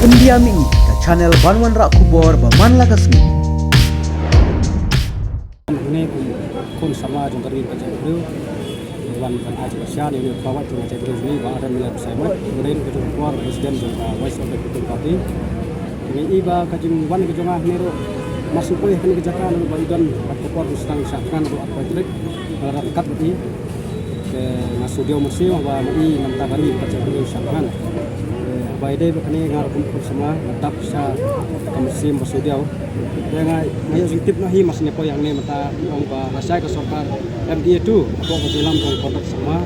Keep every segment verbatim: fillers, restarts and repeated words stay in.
India Mihmih, ka channel ban wanrah khubor ba man la ka sngi. Hangne kum khun samla jong ka ri ka jaitbynriew, wan ban ai jingkyrshan ïa une u khlawait jong ka jaitbynriew jong ngi Bah Ardent Miller Basaiawmoit, u rai ka jong ka por President jong ka Voice of the People Party. Ngi i ba ka jingwan ka jong nga hangne ruh, mar shu poi ha kane ka jaka ruh ba i don bad ka por u sdang shah thngan ruh arphew tarik, nga la dap kat bad i. Te nga shu diaw mynsiem haba nga i namar ka ri ka jaitbynriew shah thngan. Te haba ïadei bad kane nga ruh kum khun samla nga dap sha ka mynsiem ba shu diaw. Te nga, nga ïoh jingtip noh hi mar shu poi hangne mynta ong ba lashai ka sorkar M D A two hapoh ka jingïalam jong Conrad Sangma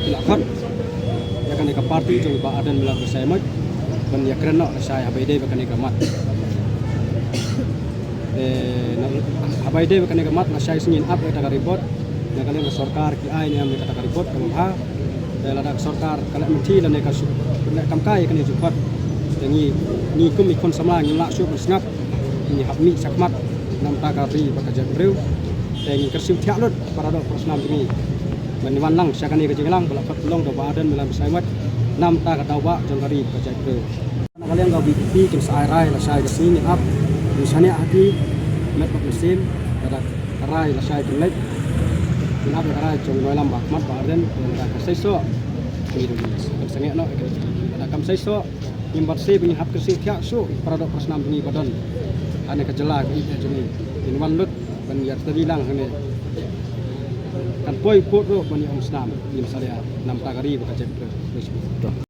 ki la khot ïa kane ka party jong i Bah Ardent Miller Basaiawmoit ban ïakren noh lashai haba ïadei bad kane ka mat. Te na, haba ïadei bad kane ka mat lashai sngewbha ap ïa kata ka report na ka liang ka sorkar ki ai ne em ïa kata ka report kaba bha. Te lada ka sorkar ka leh mynta lane ka shu leh kam kai ïa kane ka report, te ngi, ngi kum i khun samla ngim lah shuh ban sngap. Ngi hap mih shakhmat namar ka ri bad ka jaitbynriew. Te ngi kyrsiew thiah lut para doh para snam jong ngi ban wan lang sha kane ka jingïalang ba la khot pynlong da u Bah Ardent Miller Basaiawmoit namar ka daw bah jong ka ri bad ka jaitbynriew. Na ka liang ka V P P kin sa ai rai lashai ka sngi ngin ap, ngin shaniah ha ki met bad mynsiem, lada ka rai lashai kin leit, ngin ap ïa ka rai jong u nongïalam ba khmat Bah Ardent, lada ka seisoh, ngi dang kan sangeh noh, lada kam seisoh, ngim banse ba ngi hap kyrsiew thiah shuh para doh para snam jong ngi ba don ha kane ka jylla ka ri jong ngi. Ngin wan lut ban ïa tari lang hangne. Kan poi pud ruh ban ïa ong snam, ngim salia namar ka ri bad ka jaitbynriew.